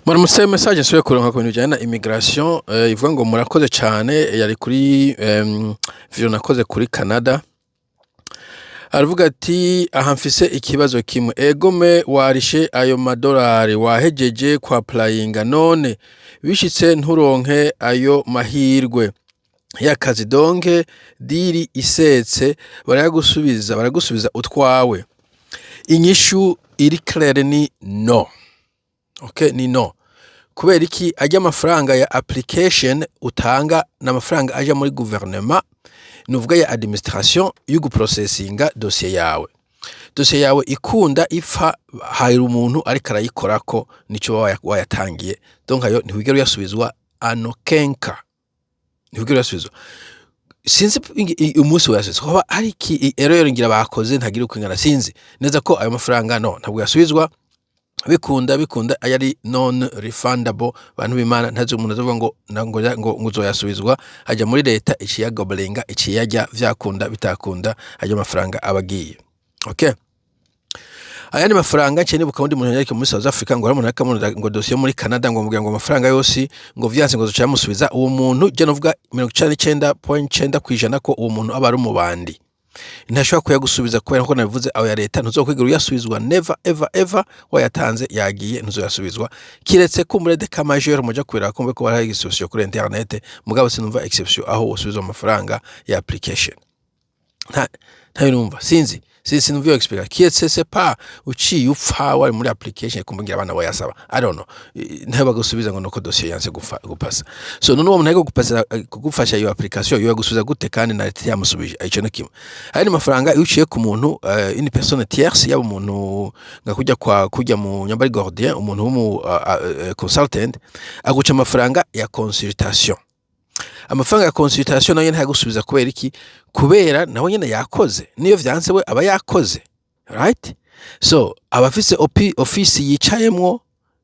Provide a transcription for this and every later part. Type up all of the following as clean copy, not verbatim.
Muramutse. Message nsubiye kuronka ku bintu bijanye na immigration ivuga ngo murakoze cane. Yari kuri video nakoze kuri Canada. Aravuga ati: "Aha mfise ikibazo kimwe. Egome warishe ayo madolari, wahejeje kwa applyinga, none bishitse nturonke ayo mahirwe y'akazi, donc deal isetse, barayagusubiza, baragusubiza utwawe?" Inyishu iri claire ni no. Okay, ni no. Kubera iki? Ajya amafaranga ya application utanga ni amafaranga aja muri guverinoma, nuvuga ya administration yo guprocessinga dossier yawe. Dossier yawe ikunda ipfa, hari umuntu ariko arayikorako, nico wayatangiye. Donc ayo ntiwigera uyasubizwa anokenka, ntiwigera uyasubizwa. Sinzi umunsi wayasubizwa, hoba hari iki erreur ngira bakoze, ntagira uko ingana, sinzi neza ko ayo mafaranga, no, ntabwo yasubizwa. Bikunda bikunda ayo ari non refundable. Bantu b'Imana, ntazi umuntu azovuga ngo ngo uzoyasubizwa. Aja muri leta iciyagoborenga, iciyarya, vyakunda bitakunda, ayo mafaranga aba agiye. Okay, ayandi mafaranga nciye nibuka undi muntu yariko muri South Africa, ngo hari umuntu ariko amurondera ngo dosiye muri Canada, ngo mubwira ngo amafaranga yose ngo vyanse, ngo zoca yamusubiza. Uwo muntu je novuga 99.9% ko uwo muntu aba ari umubandi, ntashobora kuyagusubiza, kubera ko nabivuze, aho ya leta ntuzokwigera uyasubizwa, never ever ever. Wayatanze yagiye, ntuzoyasubizwa, kiretse ko muri cas majeur muja kubera kumve ko hari exception kuri internet. Mugabo sinumva exception aho usubizwa amafaranga ya application, nta ntayo numva, sinzi, sinumva iyo explica, kiretse c'est pas uciye upfa wari muri application, kumbwira abana bayasaba, I don't know. Ntayo bagusubiza ngo nuko dossier yanse gupasa. So none uwo muntu ariko gupasa, kugufasha iyo application, yo yagusubiza gute kandi na leta yamusubije? Ico no kimwe. Ayandi mafaranga, iyo uciye ku muntu, une personne tierce, yaba umuntu nka kujya kwa kujya mu nyambari gordien, umuntu w'umu consultant, aguca amafaranga ya consultation. Amafaranga ya consultation nayo ntayagusubiza. Kubera iki? Kubera nawe nyene yakoze, niyo vyanse we aba yakoze, right? So aba afise office yicayemwo,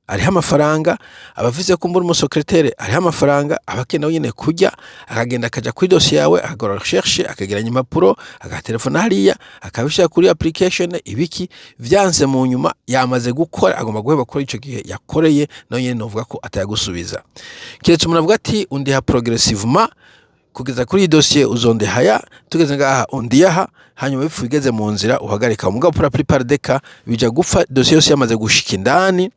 ariho amafaranga, aba afise kumbura umusekretere, ariho amafaranga, aba akeneye nyene kurya, akagenda akaja kuri dosiye yawe, akakora recherche, akageranya impapuro, agatelefona hariya, akabishira kuri application, ibiki. Vyanse mu nyuma yamaze gukora, agomba guheba kuri ico gihe yakoreye, nawe nyene novuga ko atayagusubiza, kiretse umuntu avuga ati: "Undiha progressivement kugeza kuri iyi dosiye, uzondehaya, tugeze ngaha undiyaha, hanyuma bipfu bigeze mu nzira uhagarika." Mugabo pour la plupart des cas bija gupfa dosiye yose yamaze gushika indani.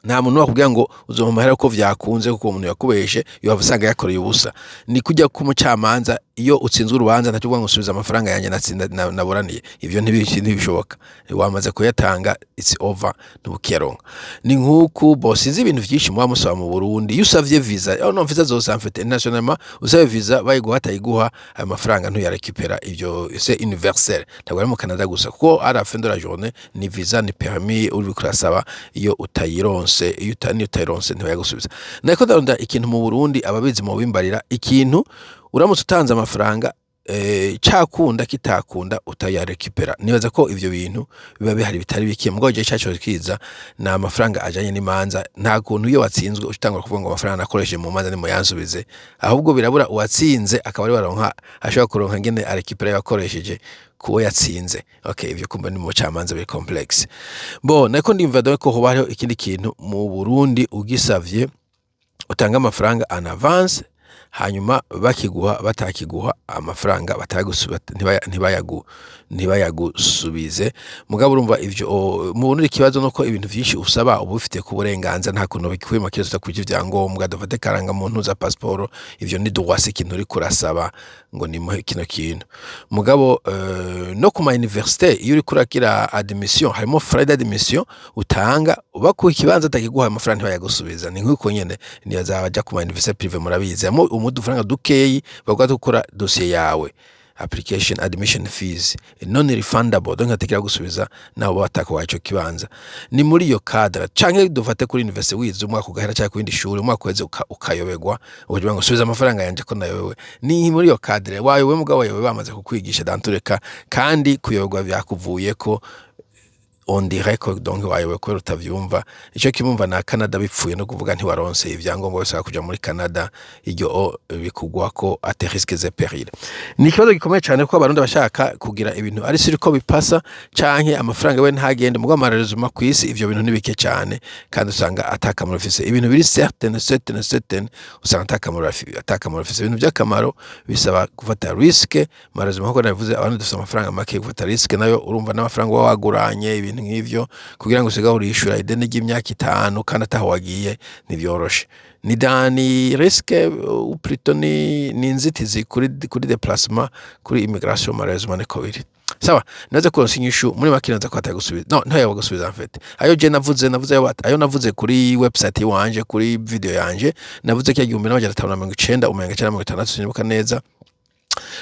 Nta muntu wakubwira ngo uzompa amahera ko vyakunze, kuko uwo muntu yakubeshe, yohava usanga yakoreye ubusa. Ni kujya k'umucamanza, iyo utsinzwe urubanza ntacyo uvuga ngo subiza amafaranga yanjye natsinda naburaniye. Ivyo ntibishoboka, wamaze kuyatanga, it's over, ntubukiyaronka. Ni nk'uku bo sinzi ibintu vyinshi muba musaba mu Burundi. Iyo usavye visa, oh no, visa zose en fait internationalement, usavye visa bayiguha, atayiguha, ayo mafaranga ntuyarekipera. Ivyo c'est universel, ntabwo ari mu Canada gusa, kuko à la fin de la journée ni visa, ni permis uriko urasaba. Iyo utayironse, iyo niyo utayironse ntibayagusubiza. Nariko ndarondera ikintu mu Burundi, ababizi mu bimbarira, ikintu uramutse utanze amafaranga, cakunda kitakunda utayarekipera. Nibaza ko ivyo bintu biba bihari bitari bike. Mugabo igihe caco kiza ni amafaranga ajanye n'imanza. Nta kuntu iyo watsinzwe utangura kuvuga ngo amafaranga nakoresheje mu manza nimuyansubize. Ahubwo birabura uwatsinze akaba ari waronka, ashobora kuronka ngene arekipera yakoresheje kuwo yatsinze. Okay, ivyo kumva ni mu camanza biri complexe. Bon, nariko ndimva donc ko hoba hariho ikindi kintu mu Burundi ugisavye utanga amafaranga en avance, hanyuma bakiguha, batakiguha, amafaranga ntibayagusubize. Mugabo urumva ivyo mu Burundi ikibazo nuko ibintu vyinshi usaba uba ubifitiye ku burenganzira, nta kuntu bikwima kiretse udakwije ivyangombwa, dufate karangamuntu za pasiporo. Ivyo ni droit, si ikintu uriko urasaba ngo nimuhe kino kintu. Mugabo no ku ma université, iyo uriko uragira admission, harimo frais d'admission utanga, bakuha ikibanza, atakiguha, amafaranga ntibayagusubiza. Ni nk'uko nyene niyo baja ku ma université privé, murabizi, harimo udufaranga dukeyi baguha gukora dossier yawe, application, admission fees, non refundable, donc atekera gusubiza naho batakuhaye ico kibanza. Ni muri iyo cadre. Canke dufate kuri université, wize umwaka ugahera, canke ku yindi shuri umwaka uheze, ukayoberwa, ukagira ngo subiza amafaranga yanje ko nayobewe. Ni muri iyo cadre, wayobewe, mugabo wayobewe bamaze kukwigisha dans tous les cas, kandi kuyoberwa vyakuvuyeko. On dirait ko donc wayobewe kubera utavyumva. Ico kimumva na Canada bipfuye no kuvuga ntiwaronse ivyangombwa bisaba kuja muri Canada, iryo o bikugwako à tes risques et périls. Ni ikibazo gikomeye cane kuko Abarundi bashaka kugira ibintu ari siri ko bipasa canke amafaranga we ntagende. Mugabo malheureusement kw'isi ivyo bintu ni bike cane, kandi usanga atakamaro bifise. Ibintu biri certain, certain, certain, usanga atakamaro bifise. Ibintu vy'akamaro bisaba gufata risque. Malheureusement, nkuko nabivuze, abantu dufise amafaranga make, gufata risque nayo urumva n'amafaranga uba waguranye, ibintu nk'ivyo, kugira ngo usigaho urishura ideni ry'imyaka 5 kandi ataho wagiye, ntivyoroshe. Ni dani risque ou plutôt ni inzitizi kuri déplacement, kuri immigration. Malheureusement niko biri. Sawa, naze kuronsa inyishu muri make. Naza ko atagusubiza, no ntayo gusubiza. En fait, ayo je navuze ayo navuze kuri website wanje, kuri video yanje, navuze ko 1590 umenga cyangwa 60, sinibuka neza,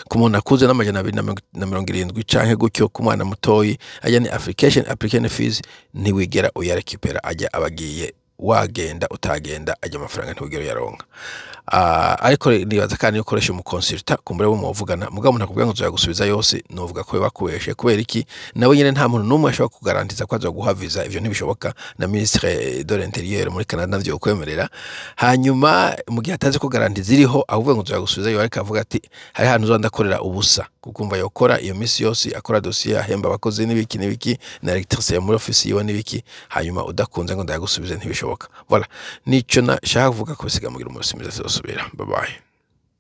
ku muntu akuze, n'270 canke gutyo ku mwana mutoyi. Ajya ni application fees, ntiwigera uyarekipera. Ajya abagiye wagenda utagenda, ajya amafaranga ntiwigera uyaronka. Ariko nibaza kandi iyo ukoresha umu consultant, kumbure bo muvugana, mugabo umuntu akubwira ngo nzoyagusubiza yose, novuga ko bakubeshe. Kubera iki? Nawe nyene nta muntu n'umwe ashobora kugarantiza ko azoguha visa. Ivyo ntibishoboka, na ministre de l'Intérieur muri Canada navyo kwemerera. Hanyuma mu gihe atazi ko garantie ziriho, avuga ngo nzoyagusubiza yo, ariko avuga ati hari ahantu uzoba ndakorera ubusa, kuko umva yokora iyo misi yose, akora dossier, ahemba abakozi n'ibiki n'ibiki, na électricité muri office yiwe n'ibiki, hanyuma udakunze ngo ndayagusubize, ntibishoboka. Voilà, nico nashaka kuvuga. Kubisiga mugira umunsi mwiza, tuzosubira. Bye bye.